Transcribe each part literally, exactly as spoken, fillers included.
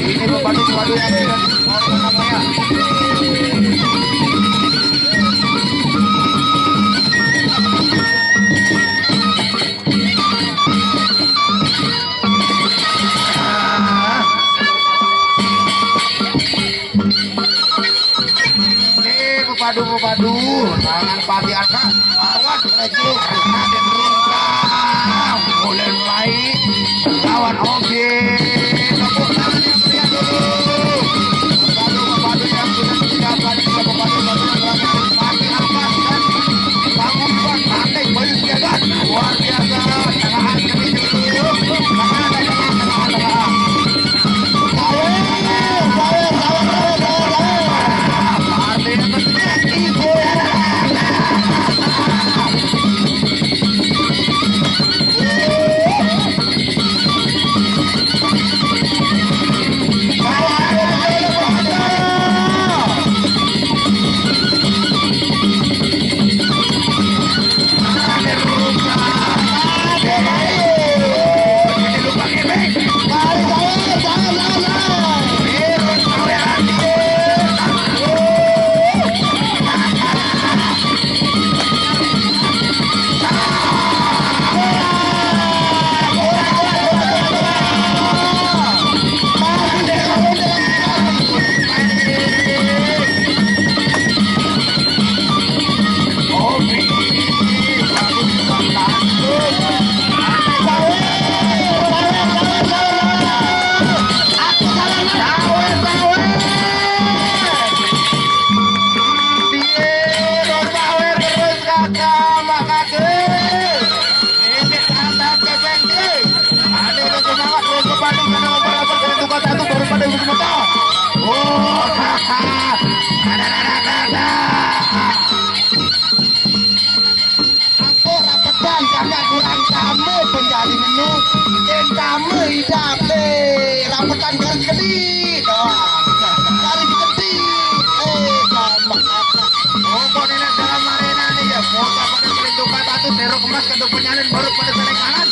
Ini pepadu-pepadu yang sudah diskor namanya. Ini pepadu-pepadu, tangan Pati Arka, lawan Rejo, Raden Rungkang, mulai, mulai, lawan Oge, tepuk tangan yang meriah dulu. Pepadu-pepadu yang sudah disiapkan, ini pepadu-pepadu yang telah Pati Arka dan Pak Gufron, Pandai Bayu Siaga, luar biasa, tangan kami dulu, tangan, tangan, tangan, tangan. Aku rapetan karena kurang kame penjari menu, dan kame idap deh, rapetan garis gede doang. Garis gede, eh, gampang apa? Pokoknya nak dalam arena nih ya, mau pada perlindungan batu, terok emas, kedok penyalin, baru pada saling kanan.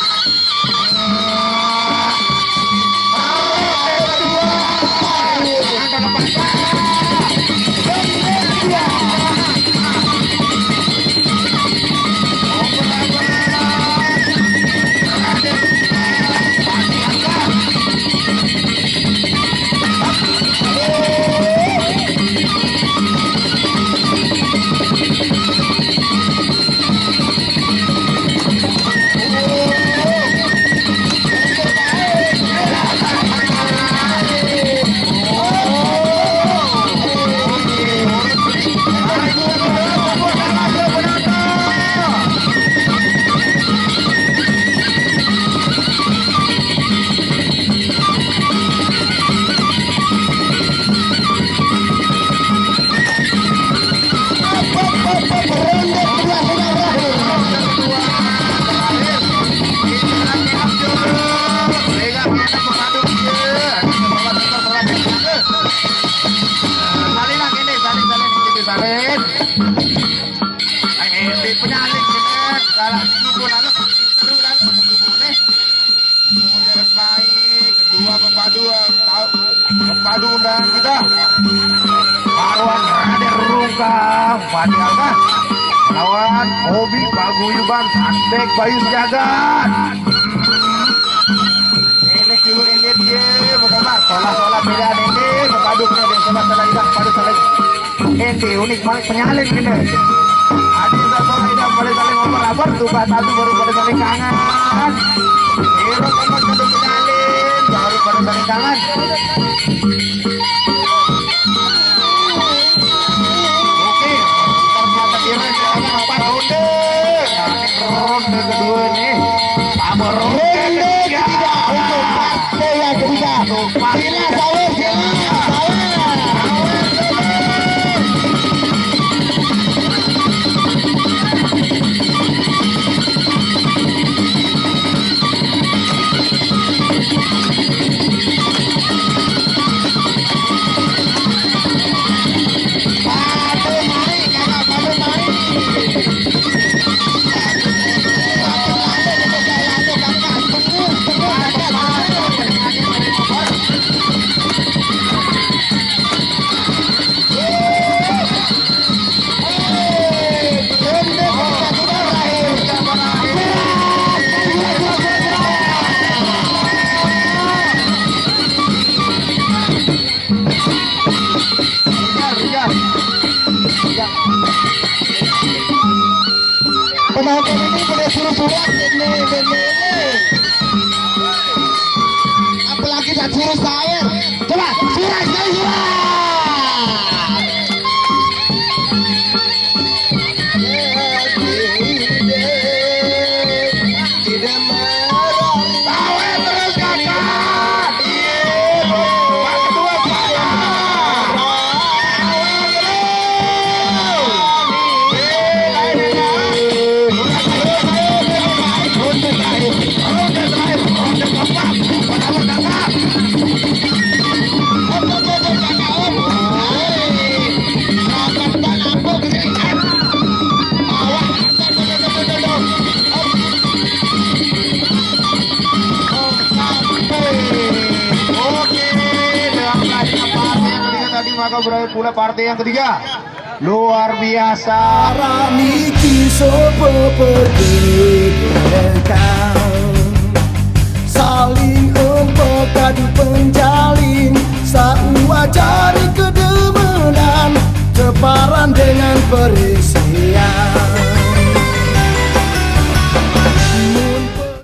Mulai kedua pepadu, tahu, pepadu undangan kita. Marwan Raden Rungkang, Fadil Alka. Lawan Hobi Paguyuban, Santek Bayu Sejagat. Ini dulu ini dia, bukan, Mar. Salah-salah beda ini, pepadu kena dia, salah-salah tidak, pepadu salah. Ini unik banget penyalin gitu. Ada yang satu lagi udah pada saling ngoper-ngoper, tuh, satu baru pada saling kangen. Hero sama satu penyalin, baru pada saling kangen. Oke, ternyata Ira sekarang empat ronde. Nah, ini ronde kedua nih. Sama ronde ketiga. Untuk partai yang ketiga. Sila Sawer, Sila Sawer. Penonton ini pada suruh-suruh, ini, ini, ini. Apalagi tak suruh sawer. Coba, surai sekali, surai. Tidak merari. Sawer terus, Kakak. Iya, Pak Ketua, Pak. Oke, dengan tadi partai yang ketiga tadi, maka berakhir pula partai yang ketiga. Luar biasa. Para niki sapa pergi, saling empok kadu penjalin, sauwajane kedemenan, separan dengan peri